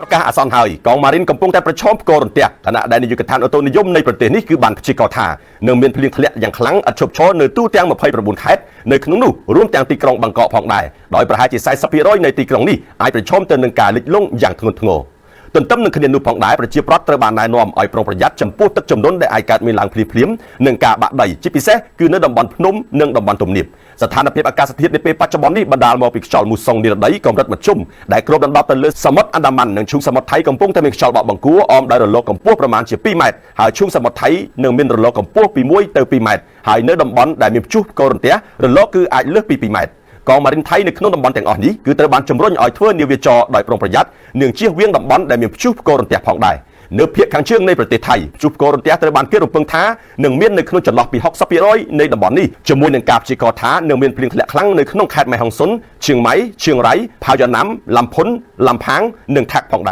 ប្រកាសអាសន្នហើយកងម៉ារីនកំពុងតែប្រឈមផ្គររន្ទះខណៈដែលនាយកដ្ឋានអូតូនិយមនៃប្រទេសនេះគឺបានព្យាករណ៍ថានឹងមានភ្លៀងធ្លាក់យ៉ាងខ្លាំងឥតឈប់ឈរនៅទូទាំង29ខេត្តនៅក្នុងនោះរួមទាំងទីក្រុងបាងកកផងដែរដោយប្រហែលជា40%នៃទីក្រុងនេះអាចប្រឈមទៅនឹងការលិចលង់យ៉ាងធ្ងន់ធ្ងរទន្ទឹមនឹងគ្នានោះផងដែរប្រជាប្រដ្ឋត្រូវបានណែនាំឲ្យប្រុងប្រយ័ត្នចំពោះទឹកជំនន់ដែលអាចកើតមានឡើងភ្លាមៗនិងការបាក់ដីជាពិសេសគឺនៅតំបន់ភ្នំនិងតំបន់ទំនាបស្ថានភាពអាកាសធាតុនាពេលបច្ចុប្បន្ននេះបណ្ដាលមកពីខ្យល់មូសុងនិរដីកម្រិតមធ្យមដែលគ្របដណ្ដប់ទៅលើសមុទ្រអាន់ដាម៉ាន់និងឈូងសមុទ្រថៃកំពុងតែមានខ្យល់បក់បង្គួរអមដោយរលកកម្ពស់ប្រមាណជា2ម៉ែត្រហើយឈូងសមុទ្រថៃនឹងមានរលកកម្ពស់ពី1ទៅ2ម៉ែត្រហើយនៅតំបន់ដែលមានព្យុះផ្គររន្ទះរលកគឺអាចលើសពី2ម៉ែត្រកងម៉ារីនថៃនៅក្នុងតំបន់ទាំងអស់នេះគឺត្រូវបានជំរុញឲ្យធ្វើនាវាចរដោយប្រុងប្រយ័ត្ននិងជៀសវាងតំបន់ដែលមានព្យុះផ្គររន្ទះផងដែរនៅភាគខាងជើងនៃប្រទេសថៃព្យុះផ្គររន្ទះត្រូវបានគេរំពឹងថានឹងមាននៅក្នុងចន្លោះពី60%នៃតំបន់នេះជាមួយនឹងការព្យាករណ៍ថានឹងមានភ្លៀងធ្លាក់ខ្លាំងនៅក្នុងខេត្តម៉ែហុងសុនឈៀងម៉ៃឈៀងរៃផាវយ៉ាណាំឡាំផុនឡាំផាងនិងថាក់ផងដែរ។